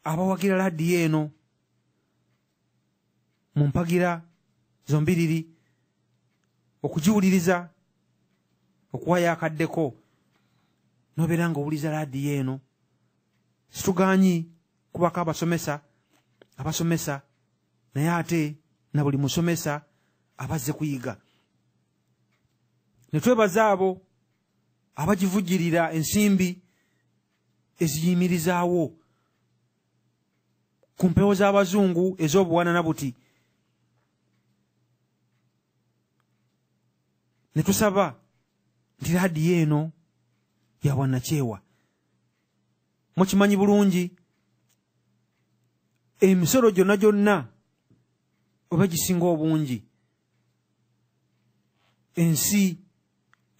Abawagira laadiyo eno mu mpagira zombiriri okugiwuliriza, okuwayo akaddeko n'obeera ng'owuliza laadiyo eno. Situgaanyi kubako abasomesa abasomesa, naye ate na buli musomesa abazze kuyiga. Ne twebaza abo abagivujjirira ensimbi eziyimirizaawo ku mpewo z'abazungu ez'obuwanana buti. Ne tusaba nti laadiyo eno ya bwannakyewa. Mukimanyi bulungi emisolo gyonna gyonna oba gisinga obungi ensi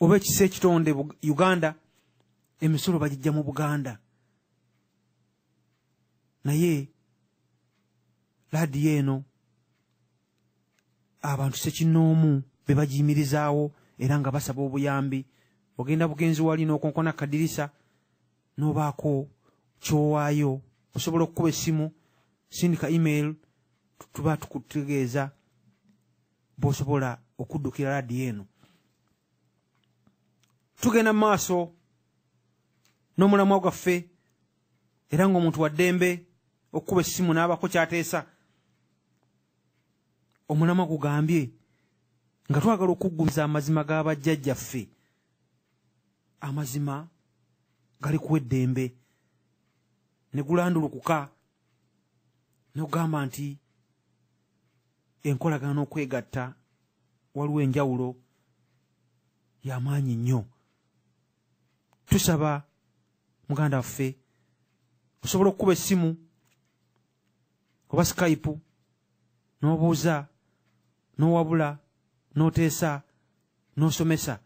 oba ekisa ekitonde Uganda, emisolo bagijja mu Buganda. Naye laadiyo eno abantu ssekinnoomu be bagiyimirizaawo era nga basaba obuyambi. Ogenda bugenzi wali n'okonkona kadirisa n'obaako ky'owaayo. Osobola okukuba essimu, sindika email, tuba tukutegeeza bw'osobola okuddukira laadiyo eno. Tugenda mu maaso n'omulamwa gwaffe, era ng'omuntu wa ddembe okukuba essimu n'abako ky'ateesa. Omulamwa gugambye nga twagala okuggumiza amazima g'abajjajjaffe. Amazima gali kuwa eddembe ne gulandulukuka n'okugamba nti enkolagana n'okwegatta waliwo enjawulo y'amaanyi nnyo. Tusaba muganda waffe, osobola okukuba essimu oba Skype n'obuuza, n'owabula, n'oteesa, n'osomesa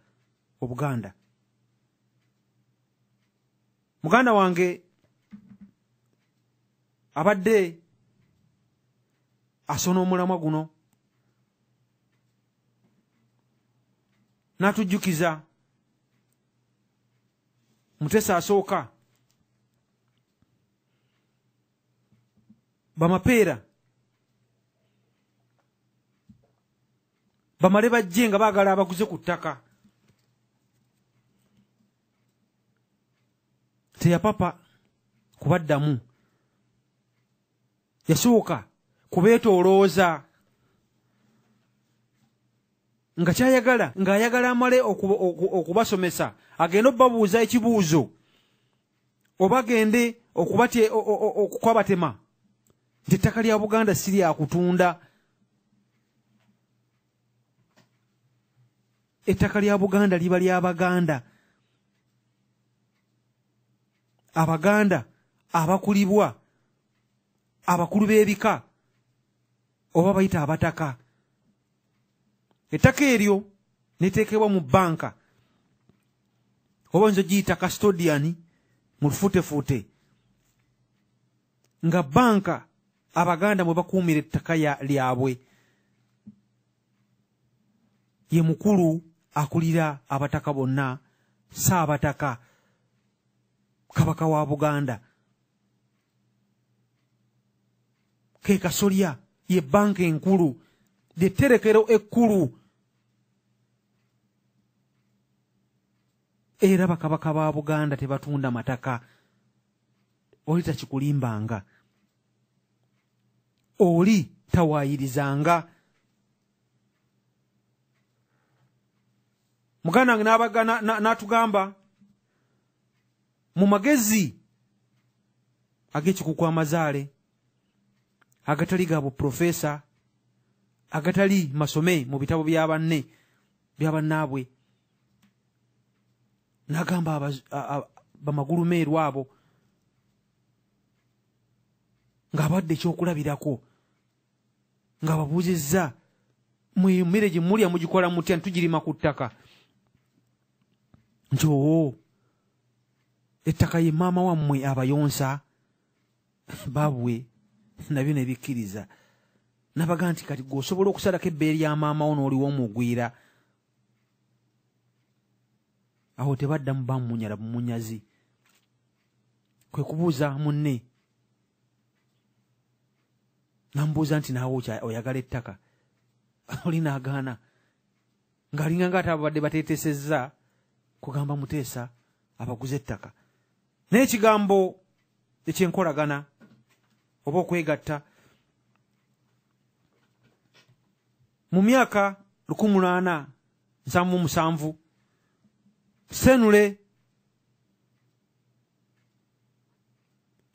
Obuganda. Muganda wange abadde asona omulamwa guno n'atujjukiza Mutesa asooka, bamapeera bamale bajje nga baagala abaguze ku ttaka. Teyapapa kubaddamu, yasooka kubeetoolooza nga kyayagala, ng'ayagala amale okubasomesa, agende okubabuuza ekibuuzo oba agende okukabatema nti ettaka lya Buganda si lya kutunda. Ettaka lya Buganda liba lya Baganda. Abaganda abakulibwa abakulu b'ebika oba bayita abataka. Ettaka eryo neteekebwa mu bbanka oba oyinza ogiyita custodian mu lufuutefuute, nga bbanka Abaganda mwe bakuumira ettaka lyabwe. Ye mukulu akulira abataka bonna, Ssaabataka Kabaka wa Buganda. Ke kasolya ye bbanka enkulu, ly'etterekero ekkulu. Era bakabaka ba Buganda tebatunda mataka. Oli takikulimbanga, oli tawaayirizanga. Muganda wange n'atugamba mu magezi ag'ekikuku amazaale agatali ga buprofesa, agatali masome mu bitabo bya banne bya bannaabwe, n'agamba bamagulumeeru abo ng'abadde ekyokulabirako, ng'ababuuzizza mwe emmere gye mulya mugikola mutya? Ntugirima ku ttaka. Nti owo ettaka ye maama wammwe abayonsa babwe, nabyo ne bikkiriza. Nabaga nti kati gwe osobola okusalako ebbeere lya maama wo n'oliwa omugwira. Awo tebaddamu bamunyala bumunyazi. Kwe kubuuza munne Nambuuza nti naawe oyagala ettaka? Oli n'agaana, ng'alinga nga ate ababadde bateetesezza kugamba Muteesa abaguze ettaka. Naye ekigambo ekyenkolagana oba okwegatta mu myaka 1877 Senule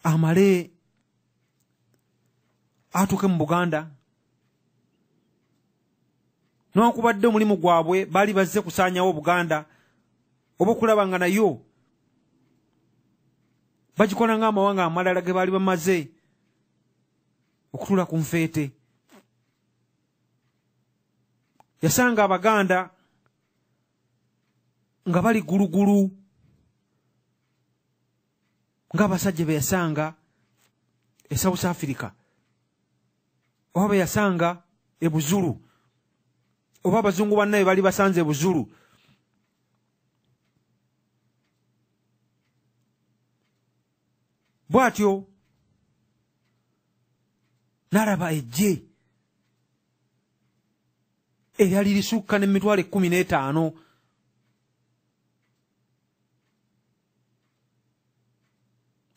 amale atuuke mu Buganda. Newankubadde omulimu gwabwe baali bazze kusaanyawo Buganda oba okulaba nga nayo bagikola ng'amawanga amalala ge baali bamaze okutuula ku nfeete. Yasanga Abaganda nga bali gulugulu ng'abasajja be yasanga e South Africa oba be yasanga e Buzulu oba abazungu bannaye bali basanze e Buzulu. Bw'atyo n'alaba eggye eryali lisukka n'emitwalo 15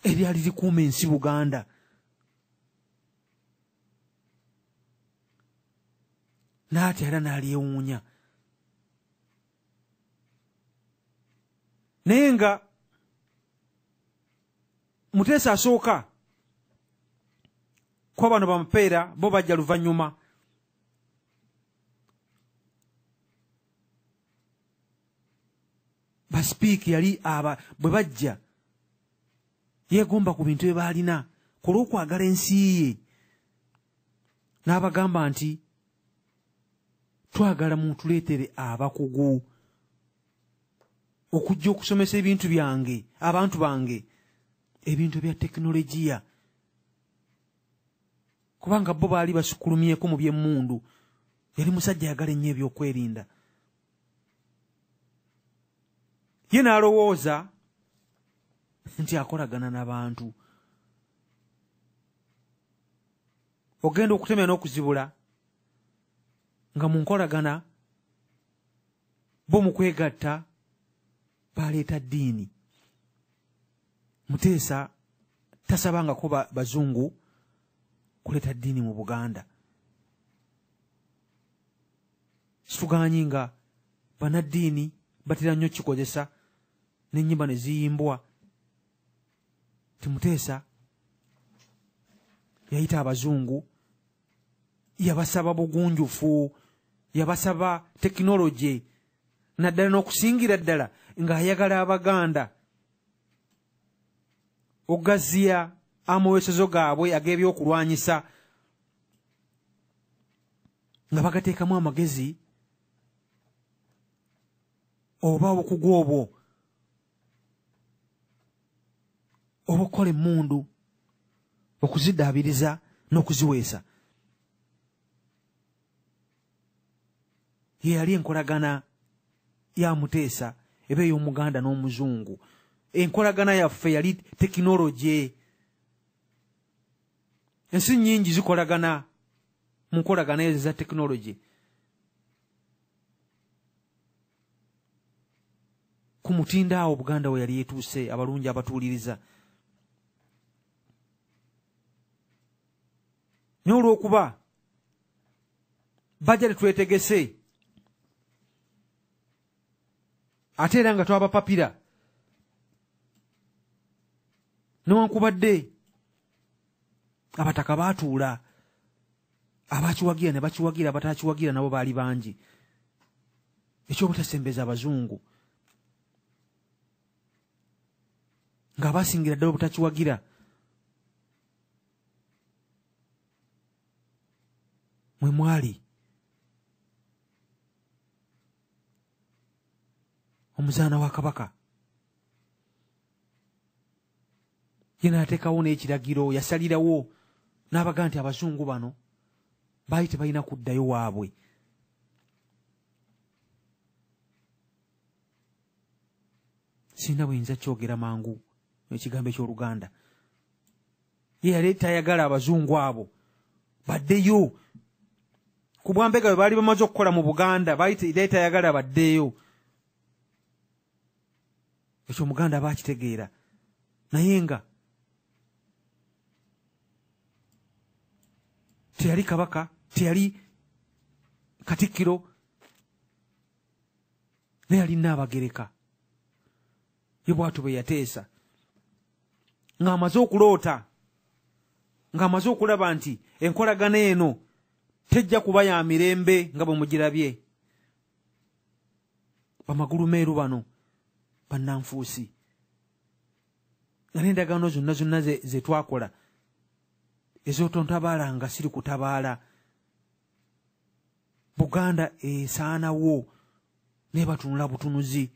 eryali likuuma ensi Buganda. N'atya era n'alyewuunya. Naye nga Muteesa asooka kuba bano bamupeera bo bajja luvannyuma. Basipiiki yali aba bwe bajja yeegomba ku bintu bye baalina ku lw'okwagala ensi ye, n'abagamba nti twagala mutuleetere abakugu okujja okusomesa ebintu byange, abantu bange, ebintu bya tekinologiya, kubanga bo baali basukulumyeko mu by'emmundu. Yali musajja ayagala ennyo ebyokwerinda. Ye n'alowooza nti akolagana n'abantu. Ogenda okutemya n'okuzibula nga mu nkolagana bo mu kwegatta baleeta ddiini. Muteesa tasabangako bazungu kuleeta ddiini mu Buganda. Situgaanyi nga bannaddiini batera nnyo kikozesa n'ennyimba ne ziyimbwa. Muteesa yayita abazungu, yabasaba bugunjufu, yabasaba tekinologi, naddala n'okusingira ddala ng'ayagala Abaganda okugaziya amaweesezo gaabwe ag'ebyokulwanyisa nga bagateekamu amagezi oba obukugu obwo oba okukola emmundu, okuziddaabiriza n'okuziweesa. Ye yali enkolagana ya Muteesa eba ey'Omuganda n'Omuzungu. Enkolagana yaffe yali tekinologi. Ensi nnyingi zikolagana mu nkolagana ezo eza tekinologi. Ku mutindo awo Buganda we yali etuuse, abalungi abatuuliriza. Naye olw'okuba bajja tetwetegese ate era nga twabapapira, newankubadde abataka baatuula, abakiwagira ne bakiwagira, abatakiwagira nabo baali bangi. Ekyobutasembeza abazungu nga basingira ddala obutakiwagira mwe mwali omuzaana wa Kabaka. Ye n'ateekawo n'ekiragiro, yasalirawo n'abaga nti abazungu bano baali tebalina kuddayo waabwe. Sirina bwe kyogera mangu ekigambo eky'Oluganda. Ye yali tayagala abazungu abo Baddeyo ku bwambega bwe baali bamaze okukola mu Buganda, baali tayagala baddeyo. Ekyo Omuganda bakitegeera, naye nga teyali kabaka, teyali katikkiro, naye yali Nnaabagereka. Ye bw'atyo bwe yateesa ng'amaze okuloota, ng'amaze okulaba nti enkolagana eno tejja kuba ya mirembe nga bwe mugirabye. Bamagulumeeru bano bannanfuusi nga n'endagaano zonna zonna ze twakola ez'otontabaala nga siri kutabaala, Buganda esaanawo naye batunula butunuzi.